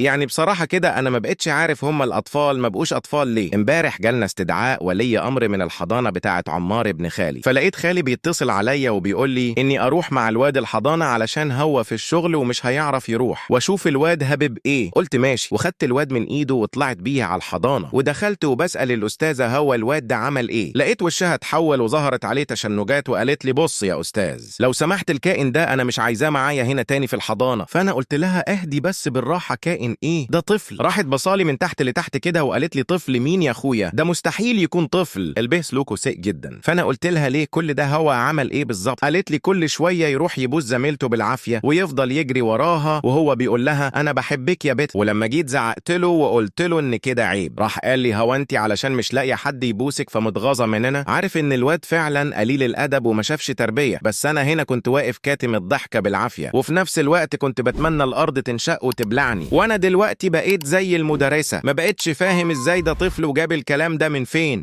يعني بصراحة كده أنا ما بقتش عارف هم الأطفال ما بقوش أطفال ليه. امبارح جالنا استدعاء ولي أمر من الحضانة بتاعة عمار ابن خالي، فلقيت خالي بيتصل عليا وبيقول لي إني أروح مع الواد الحضانة علشان هو في الشغل ومش هيعرف يروح، وأشوف الواد هبب إيه. قلت ماشي، وخدت الواد من إيده وطلعت بيه على الحضانة، ودخلت وبسأل الأستاذة هو الواد ده عمل إيه. لقيت وشها اتحول وظهرت عليه تشنجات، وقالت لي بص يا أستاذ لو سمحت الكائن ده أنا مش عايزاه معايا هنا تاني في الحضانة. فأنا قلت لها اهدي بس بالراحة، كائن ايه ده؟ طفل. راحت بصالي من تحت لتحت كده وقالت لي طفل مين يا اخويا؟ ده مستحيل يكون طفل، البه سلوكه سيء جدا. فانا قلت لها ليه كل ده، هو عمل ايه بالظبط؟ قالت لي كل شوية يروح يبوس زميلته بالعافية ويفضل يجري وراها وهو بيقول لها انا بحبك يا بت. ولما جيت زعقت له وقلت له ان كده عيب، راح قال لي هو انت علشان مش لاقيه حد يبوسك فمتغاظه مننا؟ عارف ان الواد فعلا قليل الادب وما شافش تربيه، بس انا هنا كنت واقف كاتم الضحكة بالعافية، وفي نفس الوقت كنت بتمنى الارض تنشق وتبلعني. وانا دلوقتي بقيت زي المدرسة، ما بقتش فاهم ازاي ده طفل وجاب الكلام ده من فين.